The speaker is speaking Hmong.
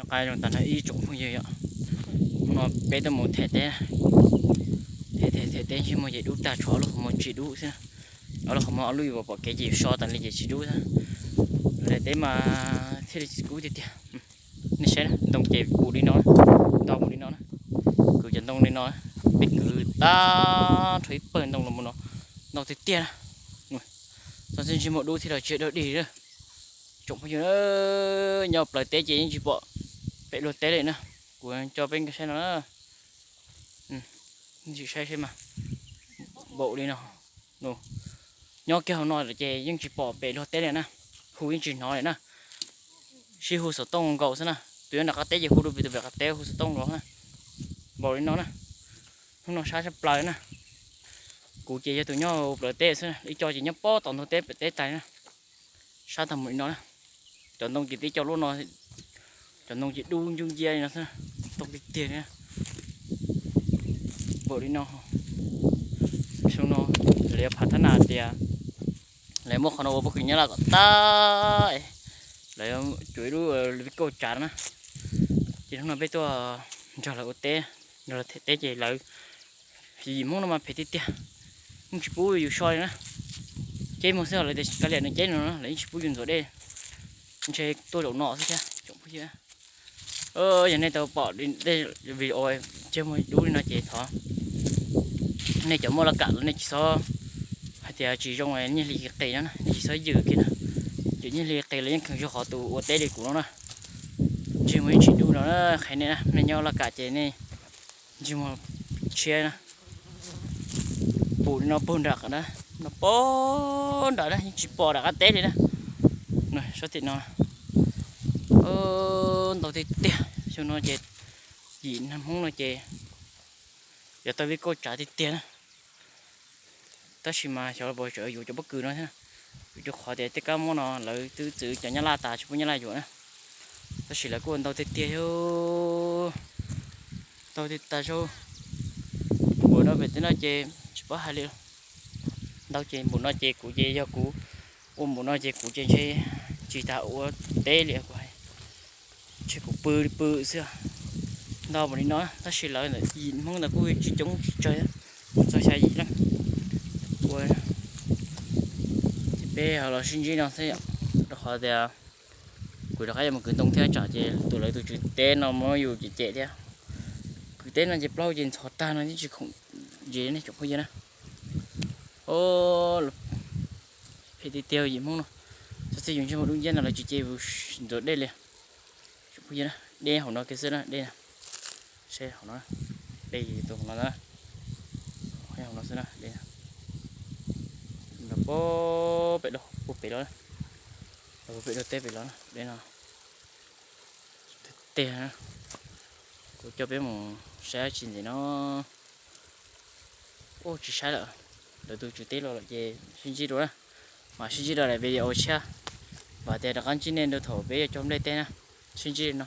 Qab zoo tag nrho ib tsoom phooj ywg yom, hnub no peb tuaj mus them teb, them them them teb ntsej muag ces dub tag, tshuav ob lub qhov muag tsis dub xwb. Ob lub qhov muag ob lub yus pom kev ces yus so tas li ces tsis dub xwb. Lawv daim teb mas thiaj li kub tiag tiag. Nej saib na, ntoo ces pum li no, ntau pum li no na, kwv cov ntoo li no, peb kwv tag nrho ib pawg ntoo los mus no, ntau tiag tiag na. Txog ntxij ntsej muag dub thiab los tsis dog dig. Tsoom phooj ywg, nyob plaws teb ces yeej tsis pom pem luag teb li na. Kuv coj peb nkag saib no na. Saib saib mas, npaum li no. Nyob kiag hauv no ces yeej tsis pom pem luag teb li na. Hu yeej tsis hnov li na. Sib hu xov tooj nkaus xwb na. Tus nyob nram qab teb ces hu rau pem tus pem qab teb hu xov tooj nkaus na. Npaum li no na. Hnub no sab tshaj plaws na. Kuv ces yog tus nyob plaws teb xwb, ib co ces nyob pob tom ntug teb pem teb tais na. Sab tag mus li no na. Cov ntoo ces tib co luaj no, cov ntoo ces dub ncub ncia li no xwb, ntau tiag tiag li. Npaum li no, xyoo no lawv yuav phav thab nas tias lawv muab qhov no ua pob kws Nyab Laj kom tag, lawv yuav cuav ib lub vij kauj tsav na. Ces hnub no peb tuaj nrog lawv ua teb, nrog lawv them teb ces lawv yim Hmoob no mas phem tiag tiag, yeej tsis pub yus so li na. Ceb muag xwb, lawv tias kav liam nws ceb no, lawv yeej tsis pub yus ntxuav dej. Ntshe tuaj zaum no xwb thiab tsoom phooj ywg. Yog nej tau pom dej video ntsej muag dub li no ces thov nej cov muaj laj kam los nej tsis txhob hais tias tsis zoo, nyiaj hli qis no na, nej tsis txhob ywm kiag na. Cov nyiaj hli qis los yeej kheev zog qhov tus ua teb li kuv no na. Ntsej muag yeej tsis dub no na, qhia nej na, nej nyob laj kam ces nej ntsej muag tshiab na. Pum li no puag nram qab na, no puag nram na, yeej tsis pom nram qab teb li na. Sab tim no ntau tiag tiag, xyoo no ces yim Hmoob no ces yuav tau vij kauj tsav tiag tiag na. Tab sis mas xyov los puas tseem yuav cov pob kws no thiab. Vim rau qhov tias tej kab mob no lawv twb txwv cov Nyab Laj tas, tsis pub Nyab Laj yuav na. Tab sis lawv kuj ua ntau tiag tiag, ntau tiag tas zog. Npaum no pem teb no ces tsis paub hais li. Ntau ces npaum no ces kuv ces yog kuv ua npaum no ces kuv ces ntshe tsis tas ua teb li kuv hais. Ntshe kuv pw pw xwb. Ntau npaum li no tab sis lawv yim Hmoob ntawd kuj tsis coob tsis tsawg, txog xya yim na. Ua ces peb los sib ntsib no xwb, rau qhov tias kuv rov qab yuav mus kwv ntoo thiab tsam ces tus lawv tus tswv teb no muab yus cem cem thiab. Kwv teb no ces plaub ces ntxhov tag no yeej tsis khoom ntsis nej tsoom phooj ywg na. Phem tiag tiag yim Hmoob no. Txog txij yus ntsej muag dub nciab no lawv tsis cia yus ntxuav dej li. Tsoom phooj ywg na, dej hauv no kiag xwb na, dej na. Seb hauv no, dej tus hauv no na, hauv no xwb na, dej na. Nrog pem dab, puag pem los, puag pem dab teb pem los na, dej no. Tej, kuv coj peb mus saib dab tsi ntxiv no. Ub, tsis saib lawm, lawv tus tswv teb los lawm ces sib ntsib dua na. Mas sib ntsib dua daim video tshiab, vam tias rov qab ntsib nej dua thaum peb yuav cog nplej teb na. Sib ntsib no.